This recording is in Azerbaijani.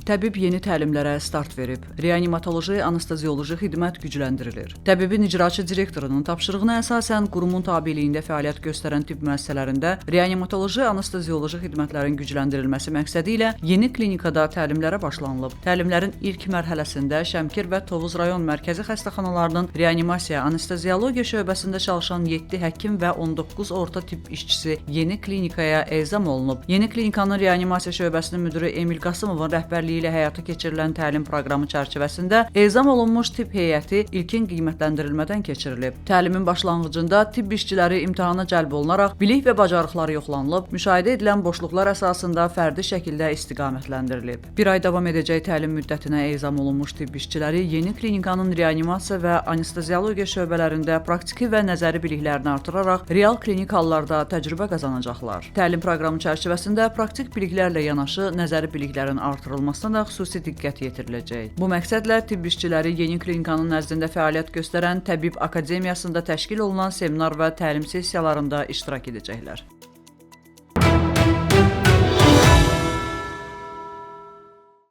Təbib yeni təlimlərə start verib. Reanimatoloji, anestezioloji xidmət gücləndirilir. Təbibin icraçı direktorunun tapşırığına əsasən qurumun tabeliyində fəaliyyət göstərən tibb müəssisələrində reanimatoloji, anestezioloji xidmətlərin gücləndirilməsi məqsədi ilə yeni klinikada təlimlərə başlanılıb. Təlimlərin ilk mərhələsində Şəmkir və Tovuz rayon mərkəzi xəstəxanalarının reanimasiya, anesteziologiya şöbəsində çalışan 7 həkim və 19 orta tibb işçisi yeni klinikaya ezam olunub. Yeni klinikanın reanimasiya şöbəsinin müdiri Emil Qasımovun rəhbərliyi ilə həyata keçirilən təlim proqramı çərçivəsində ezam olunmuş tibb heyəti ilkin qiymətləndirilmədən keçirilib. Təlimin başlanğıcında tibb işçiləri imtahana cəlb olunaraq bilik və bacarıqları yoxlanılıb, müşahidə edilən boşluqlar əsasında fərdi şəkildə istiqamətləndirilib. Bir ay davam edəcək təlim müddətinə ezam olunmuş tibb işçiləri yeni klinikanın reanimasiya və anesteziologiya şöbələrində praktiki və nəzəri biliklərini artıraraq real klinik hallarda təcrübə qazanacaqlar. Təlim proqramı çərçivəsində praktik biliklərlə yanaşı nəzəri biliklərin artırılmasına da xüsusi diqqət yetiriləcək. Bu məqsədlə tibb işçiləri yeni klinikanın nəzdində fəaliyyət göstərən Təbib Akademiyasında təşkil olunan seminar və təlim sessiyalarında iştirak edəcəklər.